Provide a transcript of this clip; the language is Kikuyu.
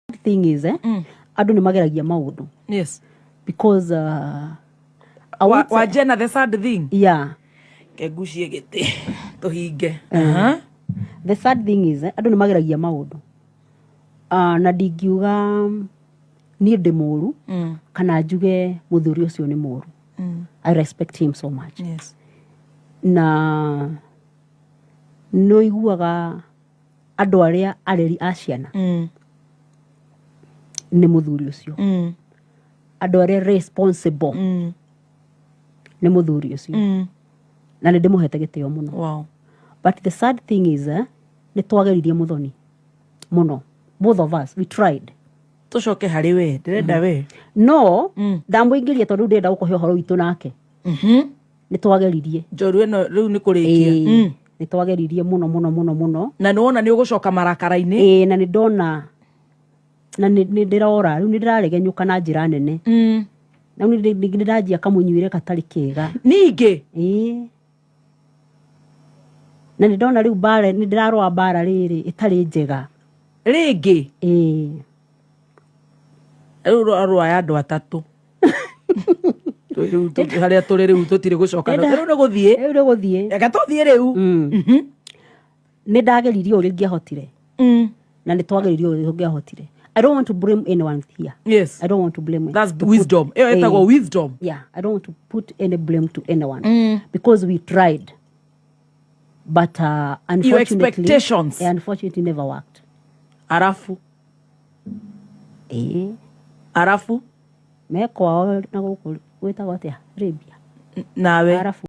Thing is, andũ nĩ mageragia maũndũ because I won't wa Jenna, the sad thing. Yeah. Kengucie gĩtĩ tũhinge. Aha. The sad thing is, andũ nĩ mageragia maũndũ, na ndingiuga niĩ ndĩ mũru kana njuge mũthuri ũcio nĩ mũru. I respect him so much. Na nĩ ũiguaga andũ arĩa areri a ciana nĩ mũthuri ũcio, andũ arĩa responsible nĩ mũthuri ũcio, na nĩ ndĩmũhete gĩtĩo mũno. But the sad thing is, nĩ twageririe, mũthoni mũno, both of us, we tried. Tũcoke harĩ we, ndĩrenda we. No ndamũingĩria tondũ rĩu ndĩrenda gũkũhe ũhoro witũ nake. Nĩ twageririe. Njorua ĩno rĩu nĩ kũrĩkia. Ĩĩ, nĩ twageririe mũno mũno mũno mũno. Na nĩ wona nĩ ũgũcoka marakara-inĩ. Ĩĩ, na nĩ ndona na nĩ ndĩrora rĩu nĩ ndĩraregenyũka na njĩra nene. Na rĩu nĩ ndĩranjia kamũnyuĩre gatarĩ kega. Ningĩ? Ĩĩ, na nĩ ndona rĩu mbara nĩ ndĩrarũa mbara rĩrĩ ĩtarĩ njega. Rĩngĩ? Ĩĩ. Rĩu rũarũa andũ atatũ. Rĩu harĩa tũrĩ rĩu tũtirĩ gũcoka. Rĩu nĩ gũthiĩ. Rĩu nĩ gũthiĩ. Reke tũthiĩ rĩu. Nĩ ndageririe ũrĩa ingĩahotire na nĩ twageririe ũrĩa ũngĩahotire. I don't want to blame anyone here. I don't want to blame That's to put- wisdom. Ĩyo ĩtagwo wisdom. Yeah, I don't want to put any blame to anyone because we tried, but unfortunately Expectations. Yeah, unfortunately never worked. Arabu. Ĩĩ. Arabu. Me kwao na gũkũ gwĩtagwo atĩa, Arabia. Nawe. Arabu.